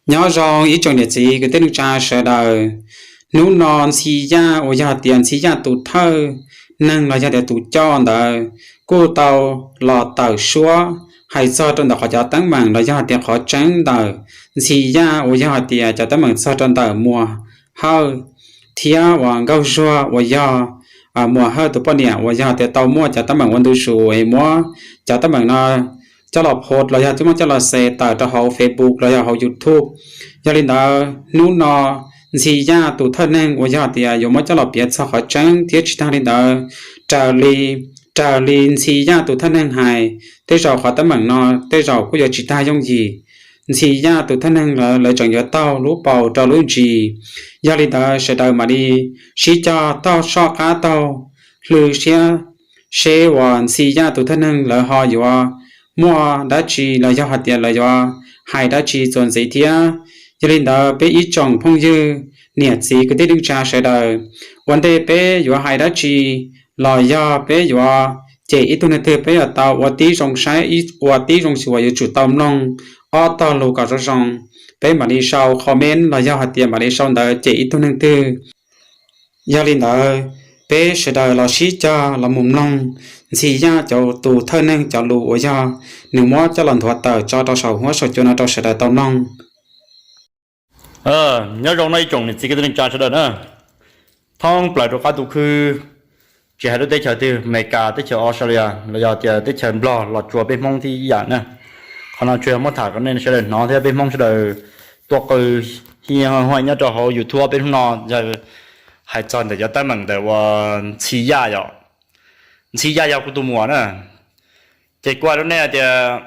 Nyob zoo ib tsoom niam txiv kwv tij neej tsa sawv daws. Hnub no Ntxhi Yaj uas yog tias Ntxhi Yaj tus thawj neeg los yog tias tus coj ntawd kuj tau los tawm suab hais txog rau ntawm qhov cov teeb meem los yog tias qhov tseeb ntawm Ntxhi Yaj uas yog tias cov teeb meem txog rau ntawm Muas Hawj thiab uas Nkauj Zuag uas yog Muas Hawj tus poj niam uas yog tias tau muaj cov teeb meem ua ntu zus es muab cov teeb meem no coj los post los yog twb muab coj los share tawm rau hauv Facebook los yog hauv YouTube. Yog li ntawd hnub no Ntxhi Yaj tus thawj neeg uas yog tias yuav muab coj los piav txog qhov tseeb thiab tsis tag li ntawd, raws li, raws li Ntxhi Yaj tus thawj neeg hais, tej zaum qhov teeb meem no tej zaum kuj yuav tsis tag yooj yim. Ntxhi Yaj tus thawj neeg lawv, lawv tseem yuav taug lub paus rau lub ntsis. Yog li ntawd sawv daws mam li sib cog taug soj qab taug hlwb siab seb uas Ntxhi Yaj tus thawj neeg lawv ho yuav muaj dab tsi los yog hais tias lawv yuav hais dab tsi txuas ntxiv thiab. Yog li ntawd peb ib tsoom phooj ywg niam txiv kwv tij neej tsa sawv daws, ua ntej peb yuav hais dab tsi los yog peb yuav cem ib tug neeg twg peb yuav tau ua tib zoo saib, ua tib zoo xyuas, yuav tsum tau mloog ob tog lus kom zoo zoo. Peb mam li sau comment los yog hais tias mam li sau ntawv cem ib tug neeg twg. Yog li ntawd peb sawv daws los sib cog los mus mloog Ntxhi Yaj cov tus thawj neeg cov lus uas yog nws muab coj los nthuav tawm tso rau saum huab saum cua no rau sawv daws tau mloog. Nyob zoo no ib tsoom niam txiv kwv tij neej tsa sawv daws na, thoob plaws rau qab tus khw, tsis hais lub teb chaws twg, Amelikas, teb chaws Australia los yog tias teb chaws Nplog los tsuas peb Hmoob thiab ib yam na. Qhov no tsuas yog muab tham kom nej sawv daws hnov thiab peb Hmoob sawv daws tuaj qw hi huaj nyob rau hauv YouTube peb hnub no yog hais txog ntawm cov teeb meem ntawm uas Ntxhi Yaj yom. Ntxhi Yaj yog kuv tus muam na, ces kuv hais rau nej tias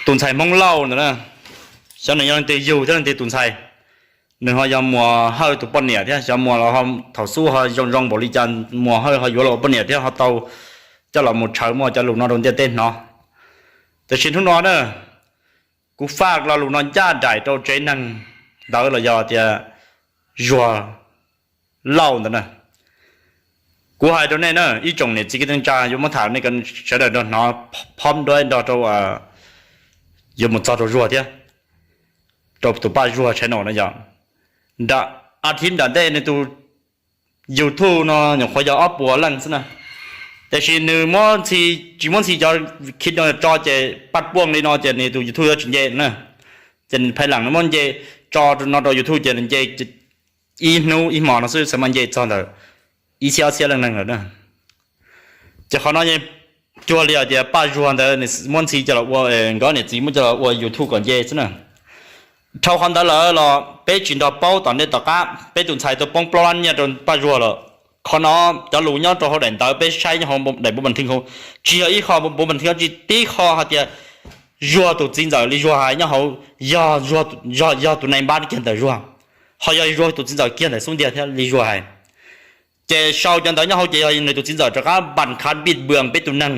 tus ntxhais Hmoob Lauj ntawd na, xyov nws yog leej twg yug thiab leej twg tus ntxhais. Nws ho yog Muas Hawj tus poj niam thiab, xyov Muas los thaum xub ho zoo zoo npaum li cas Muas Hawj ho yuav los ua poj niam thiab ho tau coj los mus tshawb muaj cov lus no rau ntiaj teb hnov. Tiam sis hnub no na, kuv faj lo lus no ncaj nraim rau tsev neeg ntawd los yog tias Zuag Lauj ntawd na. Kuv hais rau nej na, ib tsoom niam txiv kwv tij neej tsa, yuav muab tham nej sawv daws nrog hnov, phob nrog nrog rau yuav mus txog rau Zuag thiab, rau tus Paj Zuag channel no yog. Nram, a thiv nram ntej nws tus YouTube no nyuam qhuav yog ob puas leej xwb na, tiam sis nws muab Ntxhi, tsis muab Ntxhi cov clip no tso ces paj puaj li no ces nws tus YouTube yuav tsis nce na. Ces phaj lam nws muab nce tso no rau YouTube ces nws nce ib hnub ib hmo no xwb xwb mas nce txog ntawm ib txhiab ob txhiab leej neeg lawm na. Ces qhov no yeej cuag li hais tias Paj Zuag ntawd nws muab Ntxhi coj los ua, nkawd niam txiv muab coj los ua YouTube kom nce xwb na. Dhau qhov ntawd lawm los peb tsis nrog paub tom ntej tom qab, peb tus ntxhais tau poob plaub lab nyiaj rau Paj Zuag lawm. Qhov no cov lus nyob rau hauv daim ntawv peb saib nyob hauv daim npauv npas thij, tsis yog ib qho npauv npas thij, tsis tib qho hais tias Zuag tus txiv ntxawm li Zuag hais nyob hauv, yog, yog tus nai npab kiag ntawm Zuag, ho yog Zuag tus txiv ntxawm kiag ntawm xub ntiag thiab li Zuag hais. Ces sau cov ntawv nyob hauv ces yog nws tus txiv ntxawm rov qab npas khav npij npws peb tus neeg,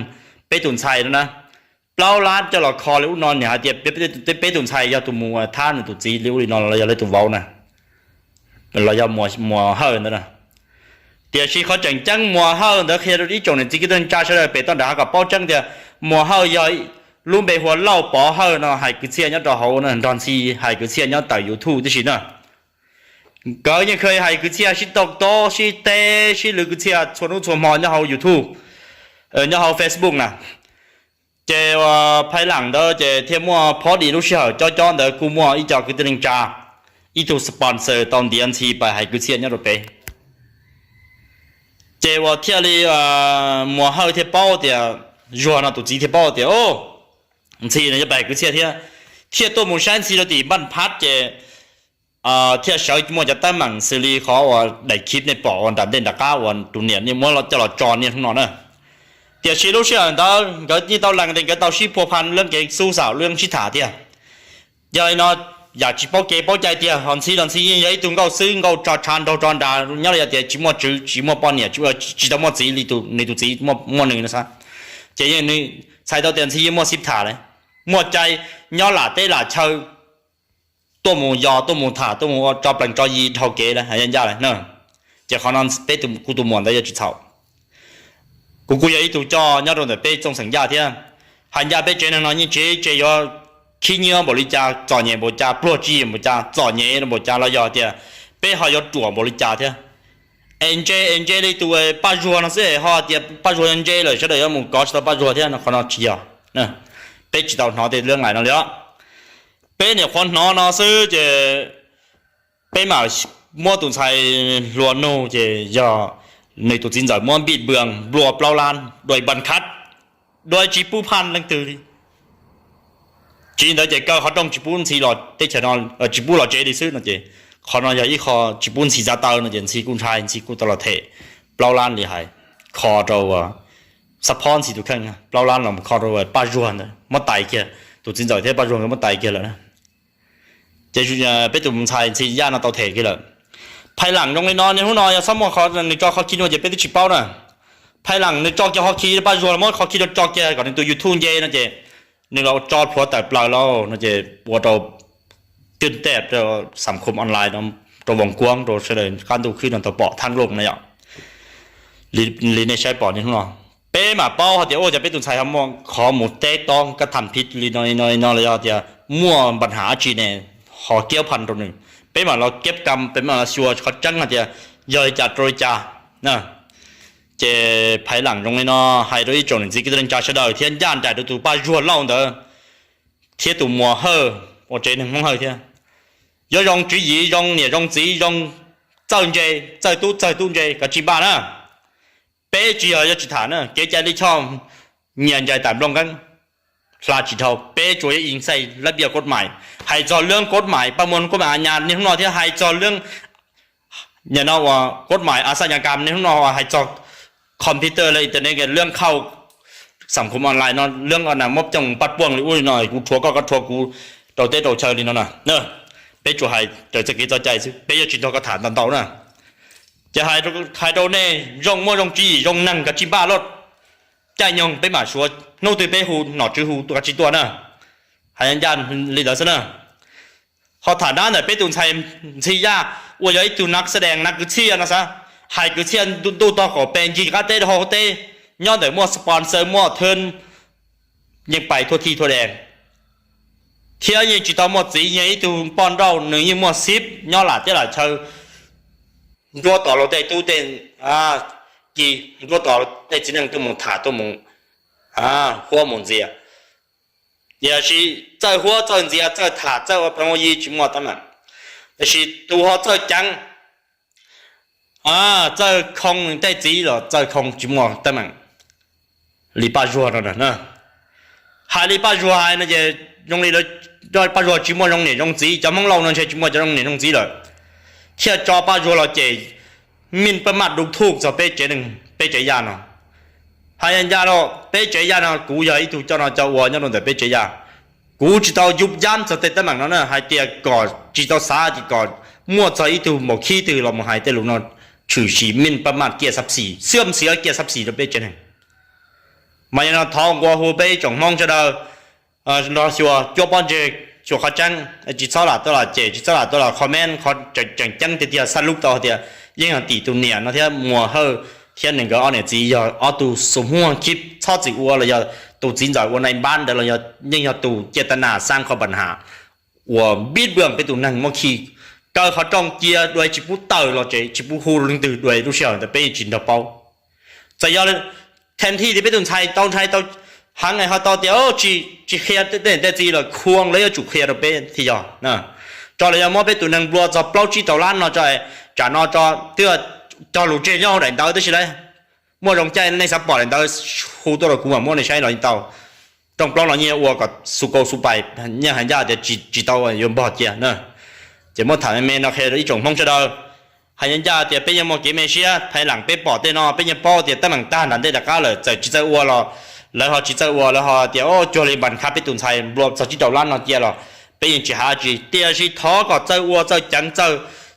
peb tus ntxhais no na. Plaub lab coj los kho li ub no nws hais tias peb tus ntxhais yog tus mus thab nws tus txiv li ub li no los yog li tus vauv na, los yog Muas Hawj ntawd na. Tiam sis qhov tseem ceeb Muas Hawj ntawd qhia rau ib tsoom niam txiv kwv tij neej tsa sawv daws pem toj nram hav kom paub tseeb tias Muas Hawj yog lub npe hu ua Lauj Pov Hawj no hais kwv txhiaj nyob rau hauv na, nrog Ntxhi hais kwv txhiaj nyob tawm YouTube tib si na. Nkawd yeej kha hais kwv txhiaj sib tauj tob sib teb sib lwv kwv txhiaj txhua hnub txhua hmo nyob hauv YouTube, nyob hauv Facebook na. Ces uas phaj lam ntawd ces thiaj muaj phob di lub sij hawm cob cob ntawd kuj muaj ib co kwv tij neej tsa, ib tug sponsor tau ntiav Ntxhi pais hais kwv txhiaj nyob rau pem. Ces uas thiaj li Muas Hawj thiaj paub tias, Zuag no tus txiv thiaj paub tias, o, Ntxhi no yuav pais hais kwv txhiaj thiab, thiaj tuaj mus saib Ntxhi rau tim npaj phab ces thiaj sawv muaj cov teeb meem xws li qhov uas daim clip nej pom uas nram ntej nram qab uas tus niam muab coj los tso niaj hnub no na. Tiam sis lub sij hawm ntawd nkawd yeej tau lees tias nkawd tau sib phua pha lub kev xub xam lub yeeb sib tham tiag. Yog li no yam tsis paub kev paub cai tiag, ho Ntxhi los Ntxhi yeej yog ib tug nkauj xwb nkauj tso tshav nraug tso nras nyob li yog tias tsis muaj tswv tsis muaj poj niam, tsis tau muaj txiv li nws tus txiv muaj nws no xav. Ces yeej nws txhais tau tias Ntxhi yeej muaj xib tham lawm, muaj cai nyob lam teb lam chaw tuaj mus yos tuaj mus tham tuaj mus tso plees tso yi dhau kev lawm ncaj lawm na. Ces qhov no peb kuv tus muam ntawd yuav tsis txhaum. Kuv kuj yog ib tug coj nyob rau ntawm peb txooj xeem Yaj thiab. Hais ncaj peb tsev neeg no yeej tsis tseem yuav khib nyiab npaum li cas, txom nyem npaum cas, pluag tswv yim npaum cas, txom nyem npaum cas los yog tias peb ho yuav ruam npaum li cas thiab. Es ntse es ntse li tus Paj Zuag no xwb es ho tias Paj Zuag ntse lawm sawv daws yuav mus kov tsis tau Paj Zuag thiab no, qhov no tsis yog. Peb tsis tau hnov tej lab nais no li os. Peb nyuam qhuav hnov no xwb ces peb mam muab tus ntxhais hluas nug ces yog nws tus txiv ntxawm muab npij npws nplua plaub lab dua npas khav, dua tsis pub phaj leej twg li. Tsis li ntawd ces kaw qhov rooj tsis pub Ntxhi los teb chaws no, tsis pub los tsev li xwb no ces qhov no yog ib qho tsis pub Ntxhi txav taw no ces Ntxhi kuj ntshai, Ntxhi kuj tau los them plaub lab li hais, kho rau xab phob Ntxhi tus kheej, plaub lab los kho rau Paj Zuag ntawd muab tais kiag, tus txiv ntxawm thiab Paj Zuag nkawd muab tais kiag lawm na. Ces peb tus ntxhais Ntxhi Yaj no tau them kiag lawm. Phaj Lam zoo li no niaj hnub no yog txhob muaj nws tso qhov khi no ces peb twb tsis paub na. Phaj Lam nws tso kiag qhov khi, Paj Zuag los muab qhov khi rau tso kiag kom nws tus YouTube nce no ces nws los tso plhuav tawm plaws lauj no ces ua rau twb tej rau xam khom online no, rau voos kuab rau sawv daws qab ntuj khwb no tau pom thab looj na yom. Li nej saib pom niaj hnub no, peb mam paub hais tias ua cas peb tus ntxhais ho muaj qhov mus teb tob kaj tham phiv li no li no los yog tias muaj npas hav dab tsi ne, ho kiab phaj rau nws. Peb mam los kiab kam, peb mam los xyuas qhov tseeb hais tias yog li cas rau li cas na. Ces Phaj Lam zoo li no hais rau ib tsoom niam txiv kwv tij neej tsa sawv daws thiab ncaj nraim rau tus Paj Zuag Lauj ntawd thiab tus Muas Hawj uas tsev neeg Hmoob Hawj thiab, yuav zoo tswv yim, zoo niam zoo txiv, zoo txawj ntse, txawj tub txawj tub ntse kav tsij npaj na. Peb tsis yog yuav tsis tham na, kev cai lij choj nyias ncaim tam nplooj nqeeb, hla tsis dhau, peb tsuas yuav ib xais lab piaj kod mais, hais txog lab kod mais, paj muaj kod mais a nyas niaj hnub no thiab hais txog lab nim no uas kod mais a xaj nyas kam niaj hnub no uas hais txog computer los internet, lab khauj xam khom online no, lab na muab coj paj puaj li ub li no, kuv rhuav koj koj rhuav kuv, rau teb rau chaw li no na. Peb tsuas hais raws txoj kev txoj cai xwb, peb yuav tsis nrog koj tham ntau ntau na. Ces hais rau nej zoo muaj zoo tswv yim zoo neeg kav tsij npaj lauj. Caij nyoog peb mam suav, hnub twg peb hu nom tswv hu tuaj kav tsij tuaj na. Hais ncaj li ntawd xwb na. Ho tham dab ntawm peb tus ntxhais Ntxhi Yaj uas yog ib tug nav xab dees, nav kwv txhiaj no xav, hais kwv txhiaj ntuj tog qaum pes ncig qab teb rau hauv teb, nyob ntawm muaj sponsor muaj thwv, yeej pais thua thi thua dees, thiab yeej tsis tau muaj txiv, yog ib tug poj nrauj, nws yeej muaj xib nyob lam teb lam chaw, nruab tom luag tej tub tej ki, nruab tom tej txiv neej tuaj mus tham tuaj mus huab mus ntxias. Tiam sis txawj huab txawj ntxias txawj tham txawj ua pheej ua yi tsis muaj teeb meem, tiam sis tus ho txawj ceev, txawj khoo tej txiv los txawj khoo tsis muaj teeb meem li Paj Zuag no. Hais li Paj Zuag hais no ces zoo li Paj Zuag tsis muaj zoo niam zoo txiv, cov Hmoob Lauj no ntshe tsis muaj cov zoo niam zoo txiv lawm, thiaj tso Paj Zuag los cem, mij pab maj du thuj txog peb tsev neeg peb tsev yaj no. Hais ncaj los peb tsev yaj no kuv yog ib tug coj noj coj ua nyob rau ntawm peb tsev yaj, kuv tsis tau yuj yab txog tej teeb meem no na, hais tias kom tsis tau xav ces kom muaj txog ib tug maum khib twg los mus hais tej lus no, tshwm sim mij pab maj kiaj xab xis, xwb xis kiaj xab xis rau peb tsev neeg. Mas yog no thov nqua hu peb ib tsoom Hmoob sawv daws nrog xyuas cuab pob ntseg, xyuas qhov tseeb, tsis txhob lam tuaj los cem, tsis txhob lam tuaj los comment qhov tseem ceeb tiag tiag, xab lub tau tias yeej yog tim tus niam no thiab Muas Hawj thiab nws nkawd ob niam txiv yog ob tug xus muag khib txhob txwm ua los yog tus txiv ntxawm ua nai npab ntawd los yog yeej yog tus cia tas nas xab qhov npas hav uas npib npwm peb tus neeg muab khi, kaw qhov rooj cia dua tsis pub tawm los tsev, tsis pub hu leej twg dua lub sij hawm ntawd peb yeej tsis nrog paub. Txawm yog them thi tias peb tus ntxhais tau ntshai tau heev ho tau tias tsis qhia tej niam tej txiv lawm, khuam lawv yuav tsum qhia rau peb thiaj yog. Tso los yog muab peb tus neeg nplua txog plaub tsib rau lab no tso, tsam no tso twb cog lus tseg nyob hauv daim ntawv tab sis lawv muaj zoo caij nej xav pom daim ntawv hu tuaj rau kuv mam muab nej saib los yeej tau. Rooj plaub no yeej ua kom xu kau xu pais, yeej hais ncaj tias tsis tau yuav npog cia na. Ces muab tham me me no qhia rau ib tsoom Hmoob sawv daws. Hais ncaj tias peb yeej muaj kev me siab, phais lam peb pom tej no peb yeej paub tias teeb meem tag nram ntej rov qab lawm, txawm tsis txawj ua los lawv ho tsis txawj ua, lawv ho tias cuag li npas khav peb tus ntxhais nplua txog tsib rau lab no cia los peb yeej tsis hais dab tsi, tiam sis thov kom txawj ua txawj ceev txawj,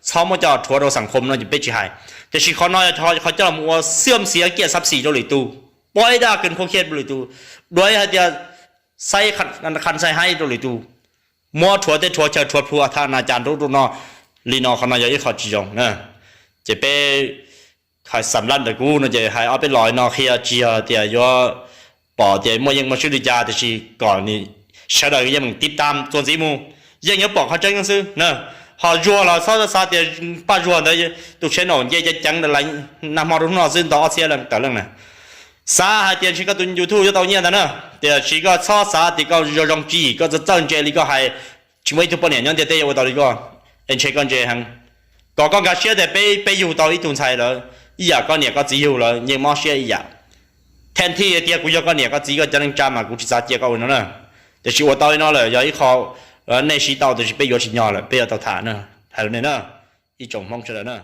txhob muab coj rhuav rau xam khom no ces peb tsis hais. Tiam sis qhov no yog qhov coj los ua xwb xis kiaj xab xis rau lwm tus, pov ib daj kws khuab khiab rau lwm tus, dua ib hais tias xaib qhas xaib haib rau lwm tus, muab rhuav teb rhuav chaw rhuav plhu a thaj na cas nrub rau no li no, qhov no yog ib qho tsis zoo. Ces peb hais xam laj ntawm kuv no ces hais ob peb los no qhia tsis yog tias yuav pom tias muaj yeej muaj swb li cas, tiam sis kom nws Sawv daws yeej meem tib tam txuas ntxiv mus, yeej yuav pom qhov tseeb xwb na. Ho Zuag los txhob xav tias Paj Zuag ntawd tus tsheb no nce ceev ceev nag hmo rau hnub no xwb ntau ob txhiab leej tawm leej na. Xav hais tias ntshe koj tus YouTube yuav tau nyiaj ntag na, tiam sis koj txhob xav tias koj zoo zoo tswv yim, koj txawj txawj ntse li koj hais, tsis muaj ib tug poj niam nyob ntiaj teb yuav ua tau li koj, es ntshe koj ntse heev. Kom koj nkag siab tias peb, peb yug tau ib tug ntxhais lawm, ib yam koj niam koj txiv yug lawm yeej mob siab ib yam. Thaj thij tias kuv yog koj niam koj txiv koj cov neej tsa mas kuv tsis xav cia koj ua no na. Tiam sis ua tau li no lawm yog ib qho nej siv tau, tiam sis peb yuav tsis nyog lawm, peb yuav tau tham na, hais rau nej na, ib tsoom Hmoob sawv daws na.